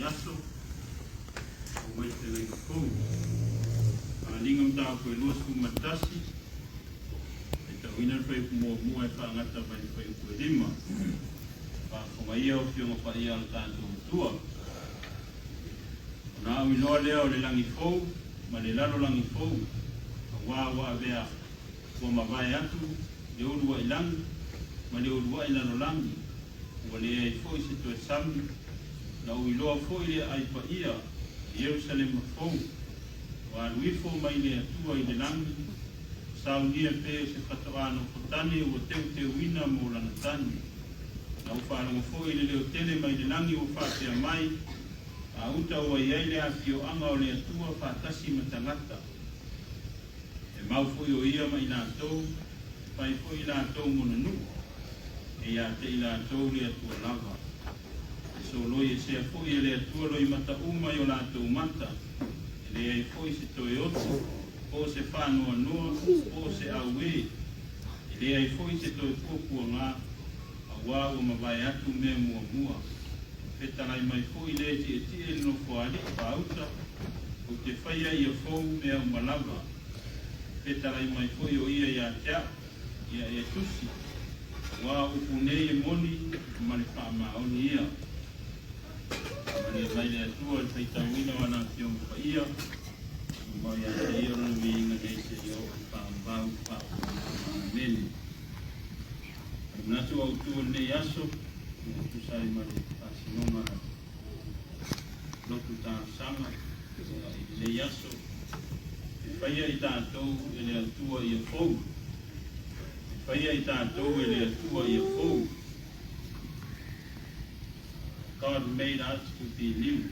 lenei aso, ua mai le feagaiga fou. Faaaliga Mataupu e 21, faitauina le fuaiupu muamua e faagata mai le fuaiupu e 5. Faafofoga ia o Afioga Paia a lo tatou Atua. Ona au iloa lea o le lagi fou ma le lalolagi fou, auā ua avea ua mavae atu le uluai lagi ma le uluai lalolagi, ua leai foi se toe sami, na ou iloa foi le aai paia o Ierusalema fou, ua alu ifo mai le Atua i le lagi, saunia pei o se fatoā nofotane ua teuteuina mo lana tane. Na ou faalogo foi i le leo tele mai le lagi ua faapea mai, Gauta ua i ai le afioaga o le Atua faatasi ma tagata. E mau foi o ia ma i latou, e fai foi i latou mona nuu, e ia te i latou le Atua lava. E soloi esea foi e le Atua loimata uma i o latou mata, e leai foi se toe oti, po o se faanoanoa, po o se auē, e leai foi se toe puapuaga, auā ua mavae atu mea muamua. Fetalai mai foi le tietie i le nofoalii gauta, ou te faia ia fou mea uma lava. Fetalai mai foi o ia ia te au, ia e tusi, auā o upu nei e moni ma le faamaoni ia. Faamanuia mai le Atua i le faitauina o ana Afioga Paia, tumau ia te ia lona viiga nei seia oo i le faavavau faavavau. Amene. O le manatu autu o lenei aso, e tusa ai ma le faasinoga a lotu talosaga i lenei aso, e faia i tatou e le Atua ia fou. E faia i tatou e le Atua ia fou. God made us to be new.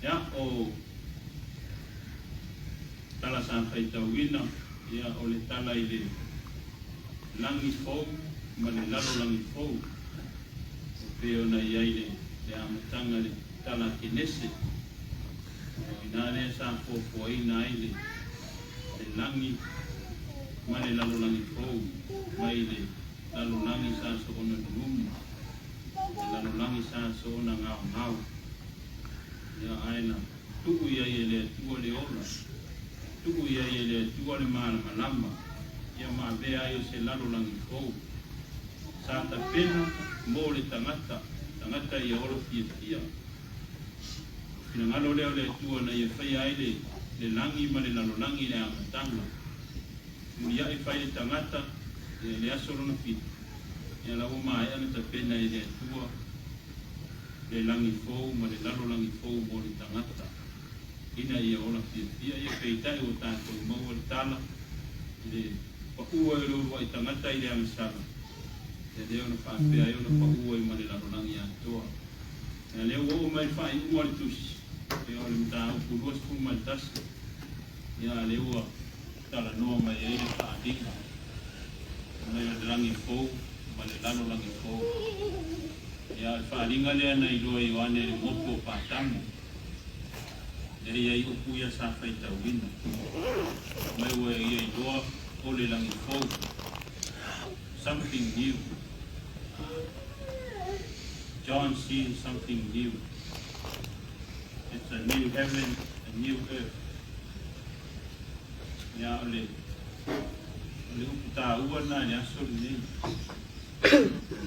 Ia, o tala sa faitauina, ia, o le tala i le lagi fou ma le lalolagi fou, e pei ona i ai le, le amataga i le tala a Kenese. O i ina lea sa fuafuaina ai le, le lagi ma le lalolagi fou mai le lalolagi sa soona lulumu, le lalolagi sa soona gaogao. Ia, ae na tuu i ai e le Atua le ola, tuu i ai e le Atua le malamalama, ia ma avea ai o se lalolagi fou. Sa tapena mo le tagata, tagata ia ola fiafia. O finagalo lea o le Atua na ia faia ai le, le lagi ma le lalolagi i le amataga. Muliaʻe fai le tagata, ia i le aso lona fitu, ia la ua maea ona tapena e le Atua le lagi fou ma le lalolagi fou mo le tagata, ina ia ola fiafia. Ia peitai ua tatou maua le tala i le paʻu ai o le uluai tagata i le agasala, ia lea ona faapea ai ona paʻu ai ma le lalolagi atoa. Ia lea ua oo mai le faaiuga o le tusi, ia o le mataupu 21, ia lea ua talanoa mai ai le faaaliga mai o le lagi fou ma le lalolagi fou. Ia, o le faaaliga lea na iloa e Ioane i le motu o Patamo, lea e i ai upu ia sa faitauina, mai ua ia iloa o le lagi fou, something new. John seen something new. It's a new heaven, a new earth. Ia, o le, o le upu tāua lena i le aso lenei.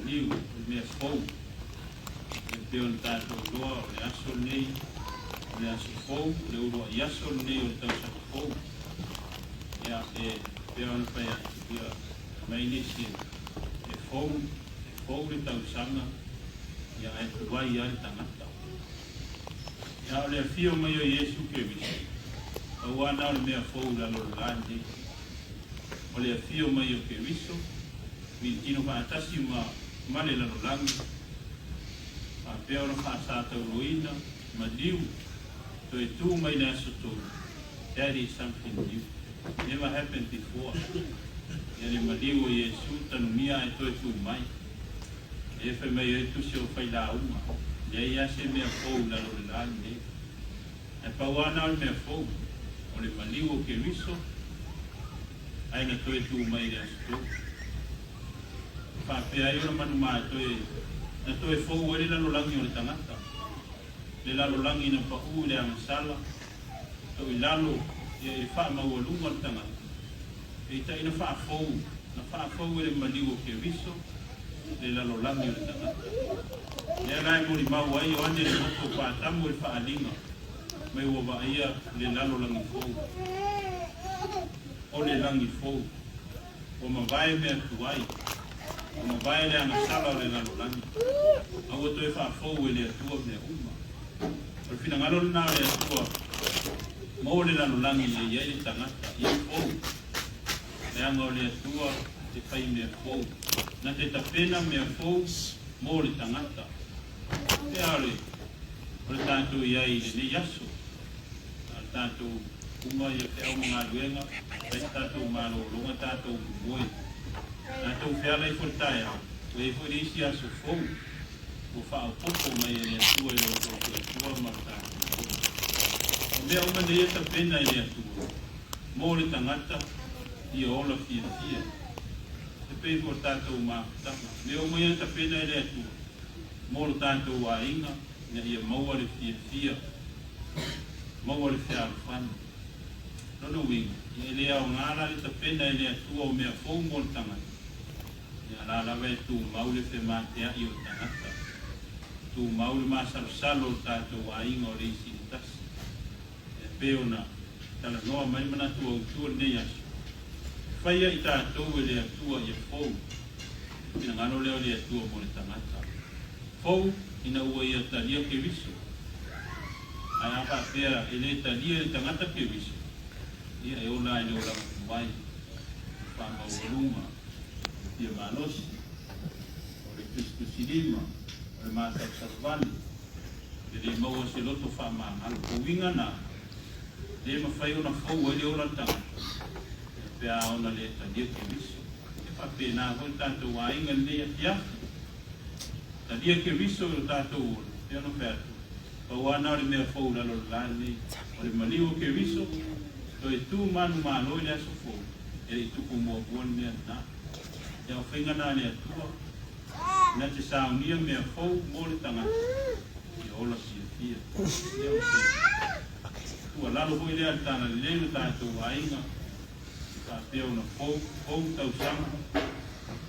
New, o le mea fou. E pei ona tatou iloa, o le aso lenei, o le aso fou, o le uluai aso lenei o le tausaga fou. Ia, e pei ona fai atu, ia, mai nisi e fou, e fou le tausaga, ia, ae tuai lava le tagata. Ia, o le afio mai o Iesu Keriso, pau lava na o le mea fou i lalo o le la lenei. O le afio mai o Keriso, militino faatasi ma ma le lalolagi, faapea ona faasatauloina, maliu, toe tu mai le aso tolu, that is something new, never happened before. Ia le maliu o Iesu tanumia ae toe tu mai. E fai mai ai tusi o failauga, leai lava se mea fou i lalo o le la lenei. Ae pau lava na o le mea fou, o le maliu o Keriso, ae na toe tu mai i le aso tolu. E faapea ai ona manumā e toe, na toe fou ai le lalolagi o le tagata. Le lalolagi na paʻū i le agasala, toʻilalo ia i le faamaualuga o le tagata, peitai na faafou, na faafou e le maliu o Keriso le lalolagi o le tagata. Lea la e molimau ai Ioane le motu o Patamo i le faaaliga mai ua vaaia le lalolagi fou. O le lagi fou. Ua mavae mea tuai, ua mavae le agasala o le lalolagi, a ua toe faafou e le Atua mea uma. O le finagalo lena o le Atua mo le lalolagi e i ai le tagata, ia fou. Leaga o le Atua e fai mea fou, na te tapena mea fou mo le tagata. Pea o le, o le tatou i ai i lenei aso, a le tatou uma ia feau ma galuega, fai se tatou malologa tatou momoe. Tatou feala ifo i le taeao, ua i ai foi le isi aso fou ua faaopoopo mai e le Atua i lo outou soifua ma lo tatou ola. O mea uma nei e tapena e le Atua mo le tagata ia ola fiafia. E pei foi o le tatou mafutaga. Mea uma ia e tapena e le Atua mo lo tatou aiga ina ia maua le fiafia, maua le fealofani. Lona uiga, ia e le aoga la le tapena e le Atua o mea fou mo le tagata, ia la lava e tumau le femateaʻi o le tagata, tumau le masalosalo o le tatou aiga o le isi i le tasi. E pei ona talanoa mai le manatu autu o lenei aso, e faia i tatou e le Atua ia fou, le finagalo lea o le Atua mo le tagata. Fou ina ua ia talia Keriso. Ae a faapea e le talia e le tagata Keriso, ia e ola ai le olaga tuai, le faamaualuga, le fia malosi, o le tusitusilima, o le masalosalo vale, le le maua se loto faamagalo. O uiga na, le mafai ona fou ai le ola o le tagata, ia pe a ona le talia Keriso. E faapena foi le tatou aiga i lenei afiafi. Talia Keriso i o tatou ola, e pei ona fai atu, pau lava na o le mea fou i lalo o le la lenei, o le maliu o Keriso, toe tu manumalo i le aso fou, e le i tupu muamua le mea lena. Ia o faiga na a le Atua, na te saunia mea fou mo le tagata, ia ola fiafia. Ia o se tuualalo foi lea a le Talalelei i lo tatou aiga, faapea ona fou, fou tausaga,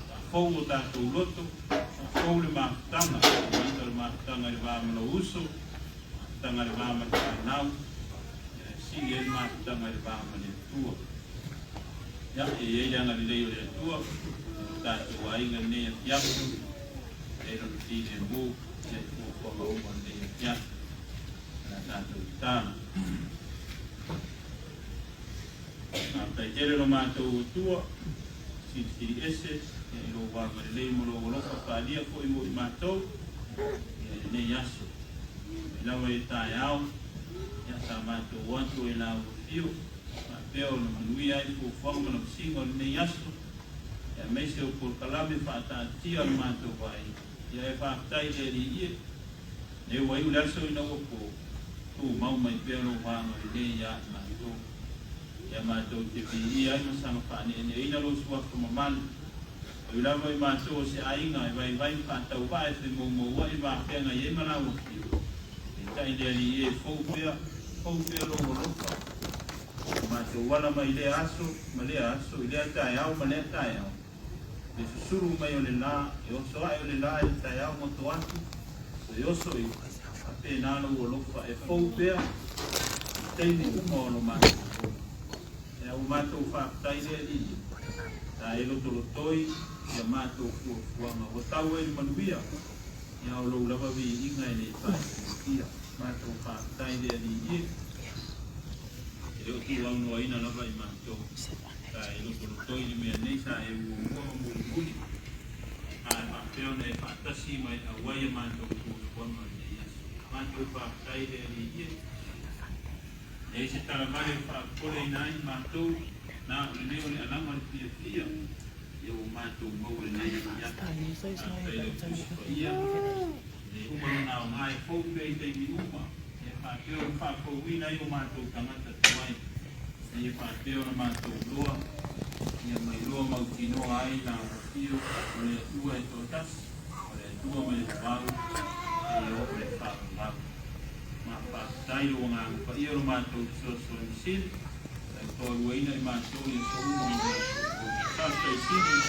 faafou o tatou loto, faafou le mafutaga, e le gata o le mafutaga i le va ma lou uso, mafutaga i le va ma le fanau, ia e sili ai le mafutaga i le va ma le Atua. Ia, e i ai le agalelei o le Atua i lo tatou aiga i lenei afiafi, e i ai Lona filemu i fuafuaga uma o lenei afiafi. O le a tatou tatalo. Faafetai tele lo matou Atua, Silisili Ese, ia i lou agalelei ma lou alofa faaalia foi mo i matou, ia i lenei aso. Mai lava i le taeao, ia sa matou o atu ai la ua afio, faapea ona manuia ai fuafuaga ma lavasiga o lenei aso, ia aemaise o polokalame faataatia o le matou aiga. Ia e faafetai i le Alii e, lea ua iu le aso ina ua po, tumau mai pea lou agalelei ia i matou. Ia matou te viia ai ma saga faaneeneeina lou suafa mamalu. E ui lava i matou o se aiga e vaivai ma faatauvaa e femoumouai vafeagai ai ma lau afio, peitai le Alii e fou pea, fou pea lou alofa. Ua matou ala mai lea aso ma lea aso, i lea taeao ma lea taeao, le susulu mai o le la, e oso ae o le la i le taeao moto atu, toe oso i, faapena lou alofa e fou pea i taimi uma o lo matou ola. Ea ua matou faafetai le Alii, sa e lotolotoi ia matou fuafuaga, ua tau ai le manuia, ia o lou lava viiga e le faigofie. Matou faafetai le Alii e, e le o tuuaunoaina lava i matou. Sa e lotolotoi le mea nei, sa e muamua ma mulimuli, a e faapea ona e faatasi ma e auai a matou fuafuaga o lenei aso. Matou faafetai le Alii e. Leai se talavale e faapopoleina ai matou, na o lenei o le alaga o le fiafia, ia ua matou maua i lenei afiafi. Faafetai i lau Tusi Paia, e le uma lona aoga e fou pea i taimi uma, ia faapea ona faafouina ai o matou tagata tuai, ina ia faapea ona matou iloa, ia mailoa mautinoa ai la afio o le Atua e toatasi, o le Atua mai le vavau seia oo i le faavavau. Faafetai i lou Agaga Paia o lo matou Fesoasoani Sili, sa e toaluaina i matou i aso uma o lo matou ola. Faafetai sili i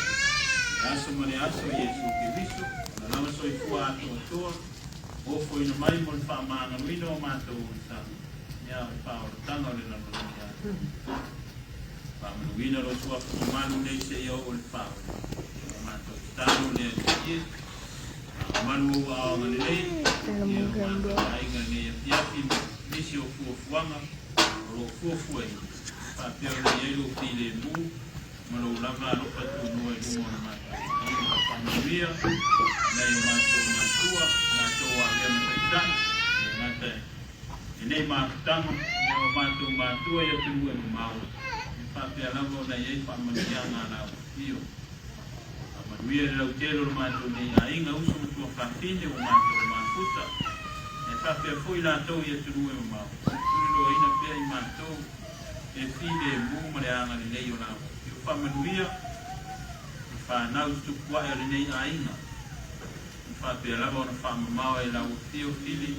le aso ma le aso i Iesu Keriso, Lona lava soifua atoatoa, ofoina mai mo le faamagaloina o matou olataga, ia o le faaolataga o le lalolagi atoa. Faamanuina lou Suafa mamalu nei seia oo i le faaola. Ia ua matou tatalo le Alii e. Faamamalu ou aao agalelei, ia lo matou aiga i lenei afiafi ma nisi o fuafuaga o lo o fuafuaina, faapea ona i ai lou filemu ma lou lava alofa tunoa i luma o le matou aiga. Faamanuia nai o matou matua, matou avea ma taitai, e le gata i lenei mafutaga, ia o matou matua i atunuu e mamao, e faapea lava ona i ai faamanuiaga a la Afio. Faamanuia le lautele o lo matou nei aiga, uso ma tuafafine ua matou mafuta, e faapea foi latou i atunuu e mamao, tuliloaina pea i matou le filemu ma le agalelei o la Afio. Faamanuia i fanau tutupu ae o lenei aiga, e faapea lava ona faamamao e lau Afio Fili,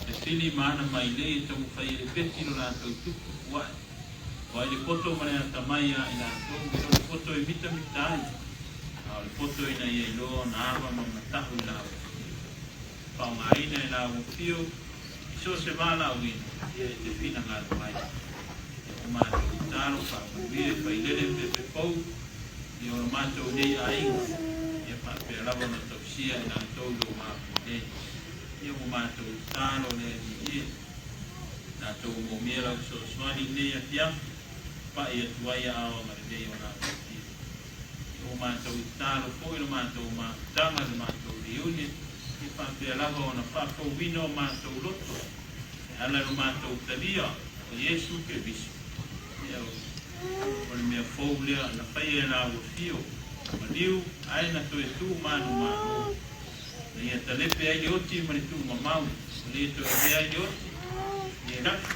e fili ma ana mailei e taumafai e lepeti lo latou tuputupu ae. O ai le poto ma le atamai ia i latou, e le o le poto e mitamita ai, a o le poto ina ia iloa ona ava ma mataʻu i la Afio. Faaaogaina e la Afio i so o se valaauina, ia e te finagalo ai. Ia o matou tatalo, faamanuia i failele pepe fou, ia o lo matou nei aiga, ia faapea lava ona tausia i latou i lou agalelei. Ia ua matou tatalo le Alii e. Tatou moomia lau fesoasoani i lenei afiafi, pa'i atu ai aao agalelei o la outou. Ia ua matou tatalo foi lo matou mafutaga i le matou reunion, ia faapea lava ona faafouina o matou loto e ala i lo matou talia o Iesu Keriso. Ia o le mea fou lea na faia e la ua fio, maliu ae na toe tu manumalo. Na ia talepe ai le oti ma le tuumamau, ua le toe avea ai le oti, ia laki,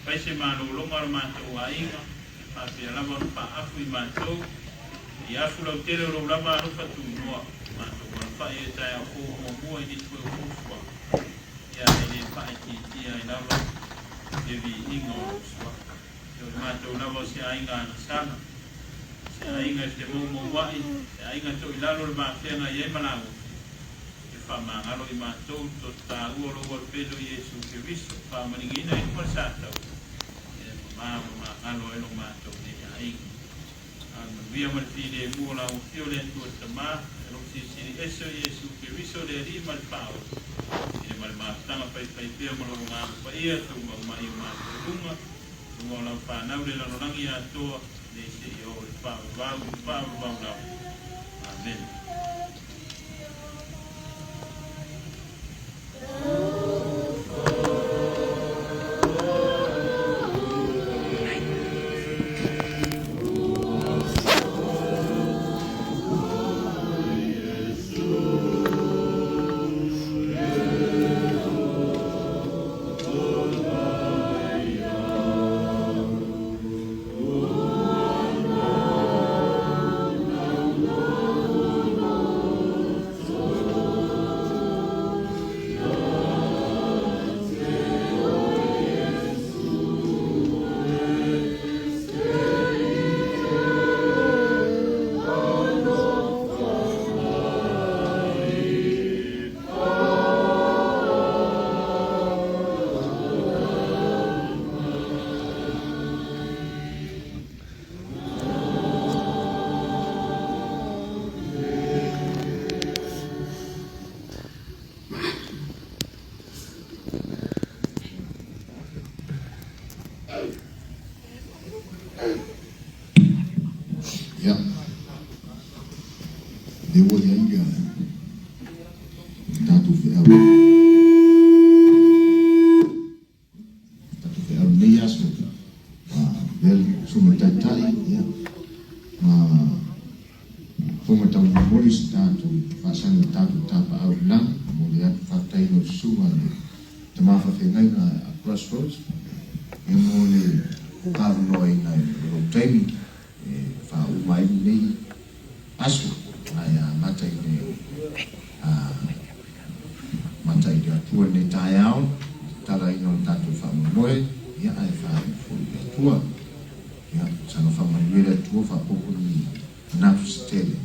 fai se malologa o lo matou aiga, e faapea lava ona faaafu i matou, ia afu lautele o lou lava alofa tunoa, matou alafai e taeao fou muamua i nisi foi o fuafuaga, ia e le faaitiitia ai lava le viiga o lou suafa. Ia o le matou lava o se aiga agasala, se aiga e femoumoua'i, se aiga toilalo le vafeagai ai ma laua, e faamagalo i matou le toto taua o lou Alupelo Iesu Keriso, faamaligiina i luma le sa taua, e mama ma magalo ai lo matou nei aiga. A manuia ma le filemu o lau Afio le Atua le Tama, e lou Silisili Ese o Iesu Keriso le Alii ma le Faaola, i le ma le mafutaga faifaipea ma lou Agaga Paia, tumau mai o matou luga, luga o lau fanau le lalolagi atoa, nei seia oo i le faavavau i le faavavau lava. Amene. Ia, lea ua i ai le tatou feau, tatou feau i lenei aso, lea le Susuga i le Taitai, ia, ma Fofoga Taumolimoli se tatou faasagi i le tatou tapaau i le lagi. Momoli atu faafetai i lau Susuga i le Tama Faafeagaiga a Crossroads, ia mo le avanoaina i lou taimi e faauma ai lenei aso ae amata i le amata i le Atua i lenei taeao i le tatalaina o le tatou. faamoemoe, ia, ae faaii foi i le Atua. Ia, saga faamanuia le Atua faaopoopo ni manatu se tele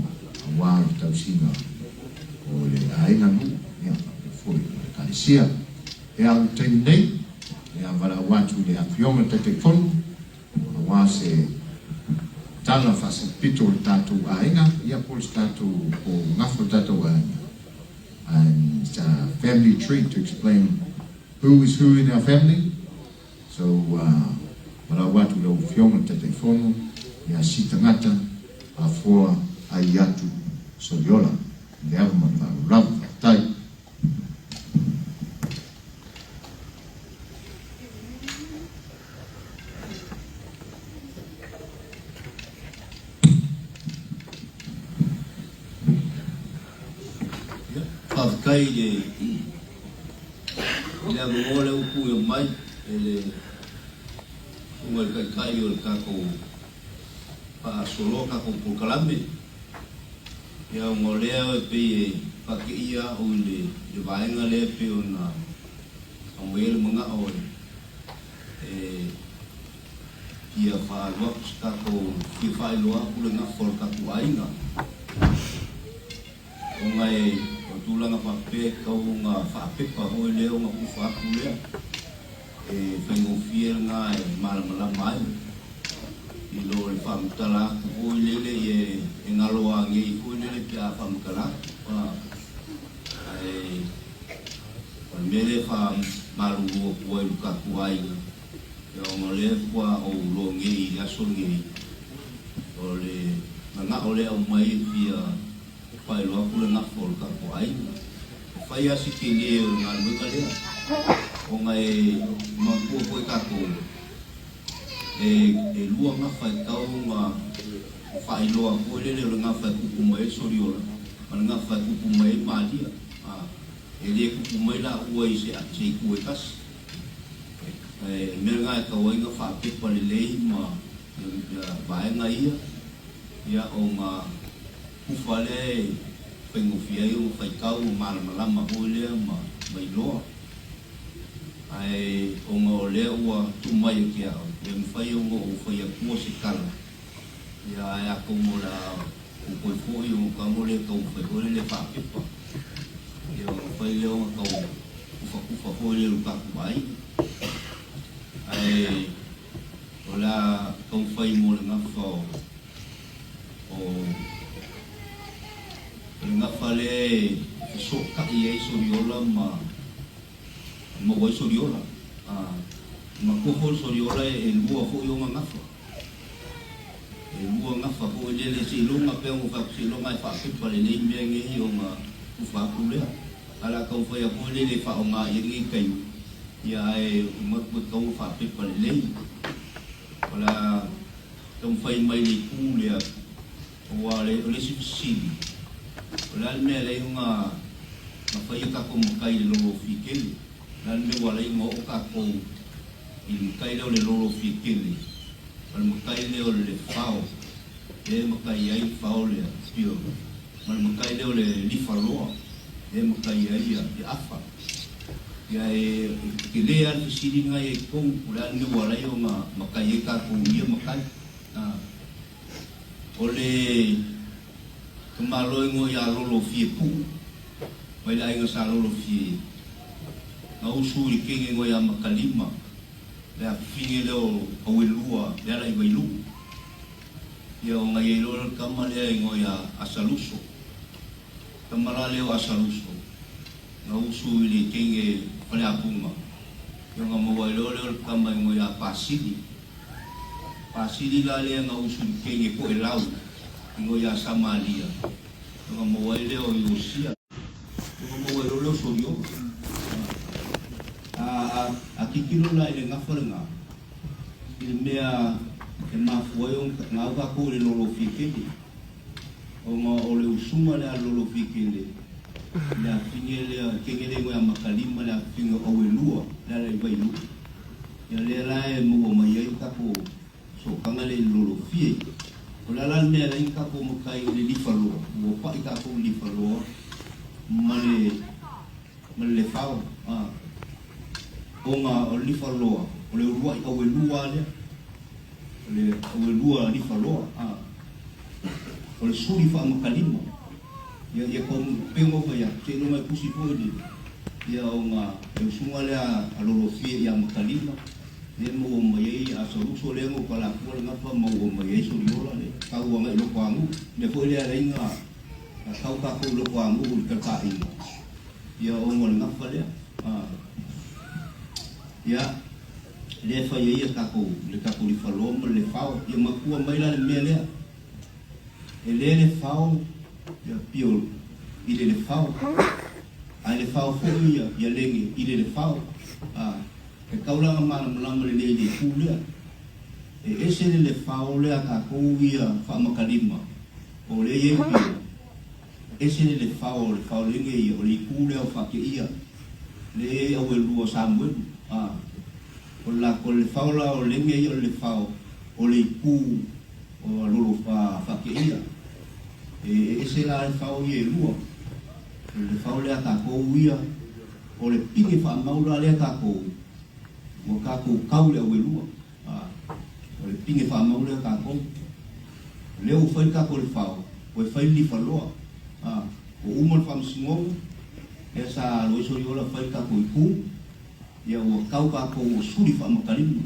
aua le tausiga o le aiga, nuu, ia, faapea foi o le Ekalesia. Ia, o le taimi nei, ia, valaau atu i le Afioga i le Taitaifono aua se tala faasilipito o le tatou aiga, ia, po o se tatou po o gafa o le tatou aiga. And it's a family tree to explain who is who in our family. So, valaau atu i lau Afioga i le Taitaifono, ia Sitagata Afoa Aiatu Soliola. Le ava ma le faaaloalo lava. Faafetai. Faafetai i le avanoa lea ua tuuina mai e le Susuga i le Taitai o le tatou faasoloa tatou polokalame. Ia ona o lea e pei e faateia au i le vaega lea e pei ona aumai ai le manao e fia faaalu atu se tatou, fia faailoa atu le gafa o le tatou aiga. Ona e o le tulaga faapea e tatau ona faapepa foi lea ona kufa atu lea. E faigofie lena e malamalama ai i lo le faamatala atu foi lele e galo agei foi lele pe a faamatala atu. Ae o le mea lea e faamalulu atu ai i lo tatou aiga, ia ona o lea faatoa ou iloa nei i le aso lenei, o le manao lea e aumai e fia faailoa atu le gafa o le tatou aiga. E fai lava si tele o le galuega lea, ona e manatua foi tatou, e lua gafa e tatau ona faailoa foi lele, o le gafa e tupu mai ai le Soliola ma le gafa e tupu mai ai Malia. E le tupu mai laua i se itu e tasi. O le mea lena e tatau ai ona faapepa lelei ma vaega ia, ia ona kufa lea e faigofie ai ona faitau ma malamalama foi lea ma iloa. Ae ona o lea ua tuu mai e te au, e mafai ona ou fai atua se tala, ia ae atonu o le a ou toe foi ona tago lea e taumafai foi lea e faapepa, ia ona fai lea ona tau tufatufa foi lea i lo tatou aiga. Ae o le a taumafai mo le gafa o le gafa lea e fesootai ai Soliola ma maua ai Soliola. Matua foi le Soliola e lua foi ona gafa. E lua gafa foi lele seiloga pei ona ou fai atu seiloga e faapepa lelei mea nei ona tufa atu lea. Ae o le a taumafai atu foi lele e faaaoga i ai lenei taimi, ia ae manatu e tatau ona faapepa lelei. O le a taumafai mai le itu lea, aua o le isi fesili, o le a le mea e ala ai ona faia tatou matai i le lolofie tele? O le a le mea ua ala ai ona oo tatou i le matai lea o le lolofie tele, o le matai lea o le fao, lea e matai ai le fao lea, pure, ma le matai lea o le lifaloa, lea e matai ai le afa. Ia e tele lava le fesili lena i ai totonu, o le a le mea ua ala ai ona matai ai tatou i ia matai. O le tamaloa igoa ia Lolofie Puu, mai le aiga sa Lolofie, na usu i le kege igoa ia Makalima, le afifine lea o Auelua le ala i Vailu'u. Ia ona i ai loa le tama lea igoa ia Asaluso. Tama la lea o Asaluso, na usu i le kege Faleapuga, ia ona maua ai loa lea o le tama igoa ia Pasili. Pasili la lea na usu i le kege Koelau igoa ia Samalia, ona maua ai lea o Iosia. Ona maua ai loa lea o Soliola. A tilotilo la i le gafa lena, i le mea e mafua ai ona au tatou i le lolofie tele, ona o le usuga lea a le lolofie tele, le afine lea, le kege lea igoa ia Makalima, le afine o Auelua, le ala i Vailu'u, ia lea la e maua mai ai le tatou sootaga lea i le lolofie. O le a la le mea e ala ai ona tatou matai i le lifaloa, ua pa'i tatou i le lifaloa ma le lefao. Ona o le lifaloa, o le uluai auelua lava lea. O le auelua lifaloa, a. O le suli faamatalima. Ia, ia tau pei ona ou fai atu, seiloga e tusi foi le, ia ona le usuga lea a Lolofie ia Matalima, lea e maua mai ai a Saluso lea na ou tala atua le gafa maua mai ai Soliola le tau agai i loko aganuu. Mea foi lea e ala ai na tau tatou i loko aganuu i le talataina, ia ona o le gafa lea. A. Ia, lea e fai ai a tatou, le tatou lifaloa ma le lefao. Ia matua mai la le mea lea. E le le fao ia pio i le lefao, ae le fao foi ia ia lege i le lefao. A, e taulaga malamalama lelei i le itu lea. E ese le lefao lea a tatou ia faamatalima, o lea i ai pio, ese le lefao o le fao lege ia, o le itu lea o faateia, lea i ai auelua o Samuelu. A, o le o le lefao la o lege ia o le lefao o le itu o lolo faateia. E ese la le fao ia e lua. O le fao lea a tatou ia, o le pine faamau la lea tatou, ua tatou tau i le auelua. O le pine faamau lea a tatou. O lea ua fai le tatou le fao, ua fai le lifaloa. Ua uma le faamasinoga, lea sa alu ai Soliola fai le tatou itu, ia ua tau tatou ua suli faamatalima.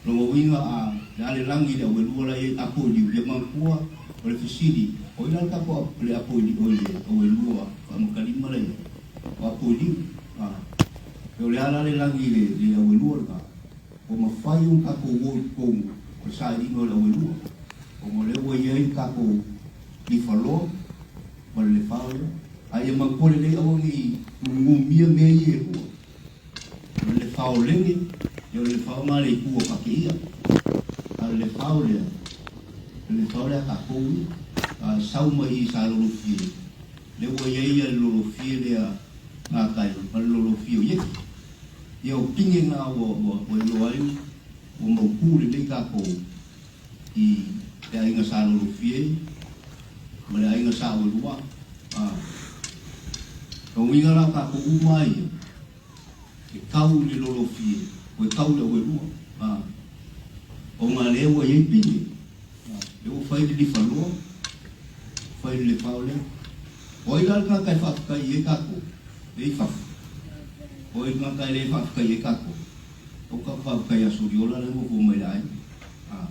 Lona uiga a le a le lagi le auelua la i ai apo i liu, ia manatua o le fesili, o ai la le tatou le apo i liu, oi le auelua faamatalima la i ai, o apo i liu. E o le a la le lagi le le auelua lena, ua mafai ona tatou o i totonu o le sailiga o le auelua, ona o lea ua i ai le tatou lifaloa ma le lefao lea. A ia manatua lelei aua ne i numia mea ia e lua. O le lefao lege, ia o le lefao na le itu o fakeia. A o le lefao lea, o le lefao lea a tatou ia. A sau mai i sa lolofie, lea ua i ai ia le lolofie lea gatai ma le lolofie o Ieki. Ia o pine na ua, ua, ua iloa ai, ua mautu lelei tatou i le aiga sa lolofie ma le aiga sa auelua. A. O uiga la o tatou uma ia, e tau i le lolofie, ua e tau i le auelua. A. Ona lea ua i ai pine. A. Lea ua fai le lifaloa, fai le lefao lea. O ai la le tagata e faafetai i ai tatou, lea i fafo? O ai le tagata e le faafetai i ai tatou? O ka faafetai ia Soliola lea ua fou mai le aiga. A.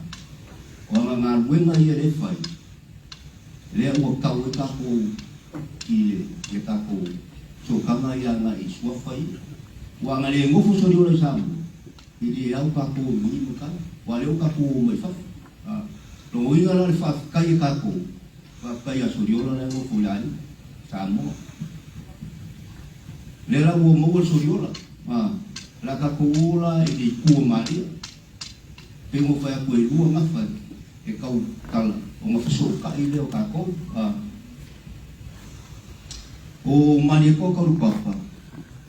O ana galuega ia lea e fai, lea ua tau ai tatou i le le tatou sootaga ia agai i suafa ia. Ua ana le nofo Soliola i Samoa, e le au tatou i moni ma tala, aua lea ua tatou o mai fafo. A. Lona uiga la o le faafetai e tatou, faafetai ia Soliola lea e nofo i le aiga, Samoa. Lea la ua maua le Soliola. A. O le a tatou o la i le itu o Malia. Pei ona ou fai atu e lua gafa e tau tala ona fesootai lea o tatou. A. O Malietoa Taulupapa,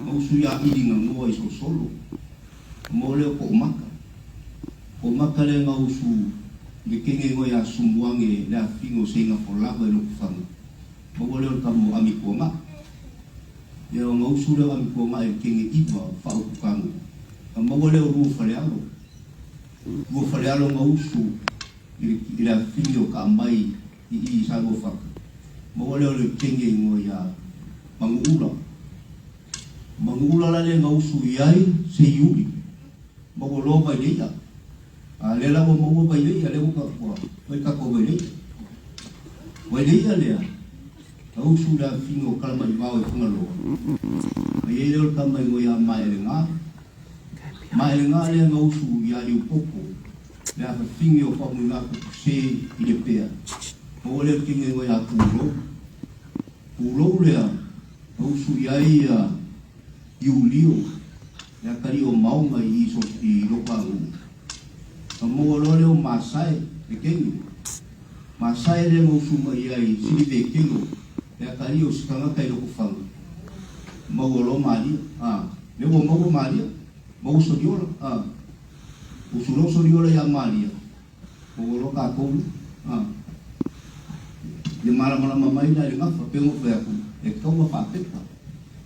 na usu ia Iliganoa i Solosolo, mo lea o Toomata. Toomata lea na usu i le kene igoa ia Sumuage le afifino o Seinafolaga i Lotofaga, maua lea o le tama o Amituanai. Ia ona usu lea o Amituanai i le kene iva o Faaututanu, na maua lea o Luafalealo. Luafalealo na usu i le afifine o Kaamai i i Saluafata, maua lea o le kene igoa ia Manuula. Manuula la lea na usu i ai Seiuli, maua loa Vaileia. A lea la ua maua Vaileia, lea ua fai tatou Vaileia. Vaileia lea, na usu i le afifine o Kalamaivao i Fagaloa, na i ai lea o le tama igoa ia Maelega. Maelega lea na usu ia Liupopo, le afafine o Faamuigatu Puse i Lepea, maua lea o le kene igoa ia Pulou. Pulou lea na usu i ai ia Iulio, le atalii o Maoga i i Lokoanu'u. Na maua loa lea o Masae, le kene. Masae lea na usu mai ai Silivetelo, le atalii o se tagata i Lotofaga. Maua loa Malia. A, lea ua maua Malia, maua Soliola. A, usu loa Soliola ia Malia, maua loa tatou ia. A, ia malamalama mai la i le gafa, pei ona ou fai atu, e tatau ona faapepa.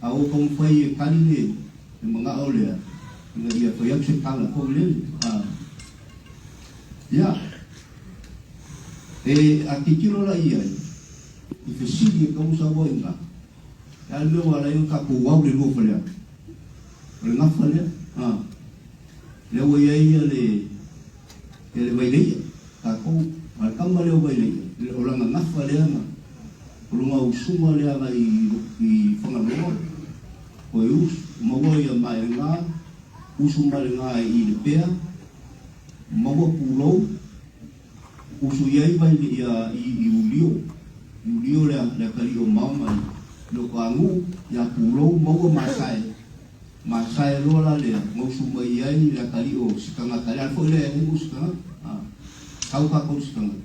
A ua taumafai e tali le. Le mana'o lea ina ia fai atu se tala foi lele. Ia, e a tilotilo la i ai i fesili e tau sau ai i ina, le a le mea ua ala ai ona tatou au le lua faleato? O le gafa lea, a, lea ua i ai ia le, ia le Vaileia, tatou, a o le tama lea o Vaileia, o lana gafa lea na, o lona usuga lea na i, i Fagaloa, Toe usu, maua ia Maelega, usu Maelega i Lepea, maua Pulou, usu i ai vai ia i Ulio, i Ulio le le atalii o Mao ma i Lotoanu'u, ia Pulou, maua Masae, Masae loa la lea, na usu mai ai le atalii o Sikagata, le ala foi lea e ala ai Sikagata, a, sau tatou i Sikagata,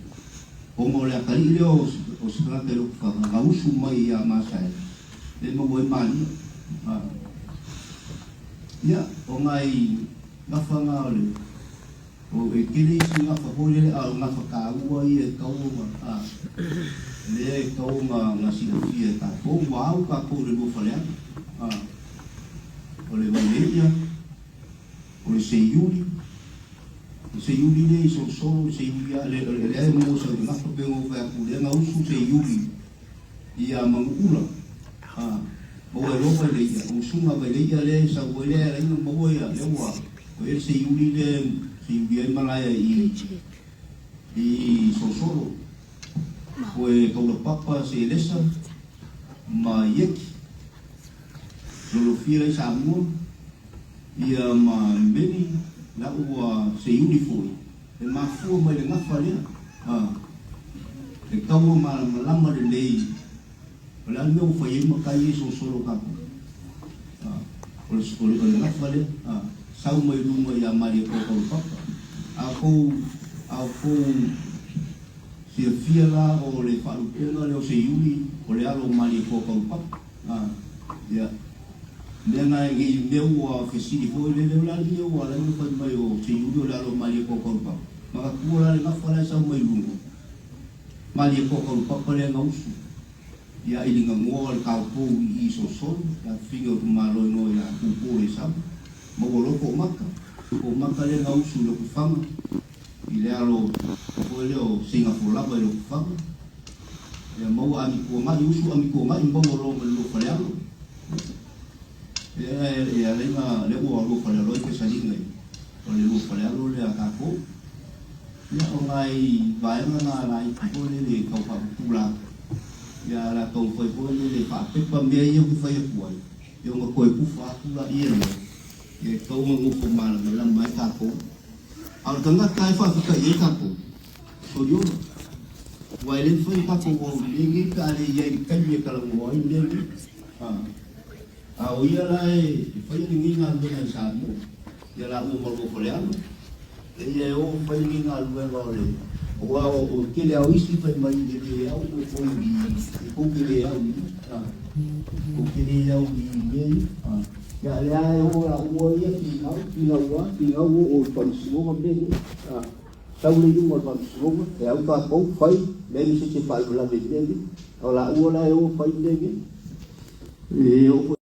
ona o le atalii lea o Sikagata i Lotofaga, na usu mai ia Masae, Lea maua ai malia. Ia, o nai gafa na o le, o e tele isi gafa foi lele, a o gafa taua ia e tatau ona, a, lea e tatau ona, ona silafia e tatou, ua au tatou i le lua faleaga, a, o le Vaileia, o le Seiuli, le Seiuli lea i Solosolo, le Seiuli lava, le, lea e maua sau i le gafa, pei ona ou fai atu, lea na usu Seiuli Ia Manuula, a, maua e loa Vaileia, o usuga Vaileia lea e sau ai lea e ala ai ona maua ia, lea ua ua i ai le seiuli lea e seiuli ai malae i i Solosolo, koe Taulapapa, Selesa ma Ieki, Lolofia i Samoa, ia ma Meli, la ua seiuli foi. E mafua mai le gafa lea, a, e taua malamalama lelei o le a le mea ua fai ai matai ia i solosolo o tatou. A, o le, o le, o le gafa lea, a, sau mai luga ia Malietoa Taulapapa. A outou, a outou silafia la o le faalupega lea o Seiuli, o le alo o Malietoa Taulapapa. A, ia, mea na e i mea ua fesili foi lele, o le a le mea ua ala ai ona fai mai o Seiuli o le alo o Malietoa Taulapapa? Manatua la le gafa la e sau mai luga, Malietoa Taulapapa lea na usu ia i Ligagoa o le taupou i i Solosolo, le afifina o Tumalo igoa ia Tupo le Sama, maua loa Toomata, Toomata lea na usu i Lotofaga, i le alo foi lea o Seigafolava i Lotofaga, Ia maua Amituanai, usu Amituanai maua loa ma le lua falealo. Ia e ala ai na lea ua lua falealo ai Fesaliga i o le lua falealo lea a tatou. Ia o nai vaega na laiti foi lele e tau faapupula atu. Ia la taumafai foi lele e faapepa mea ia ou te fai atu ai, ia ona toe tufa atu laia lea, ia e tatau ona nofo malamalama ai tatou. A o le tagata e faafetai i ai tatou, Soliola. Aua e le mafai ona tatou o i mea nei pe a le i ai i le taimi e talanoa ai mea nei. A o ia la e faia lenei galuega i Samoa, ia laua ma lua Faleano, e ia e o fai lenei galuega o le, aua o le tele lava o isi fai mai e le au outou i, e tou te le au i, tou te le au i mea ia. Ia lea e o laua ia finau, finau lava, finau o o i le faamasinoga mea nei. Sau le iuga o le faamasinoga, e au tatou, fai, leai ma se isi e faalavelave i mea nei. A o laua la e o fai mea nei. E oo foi.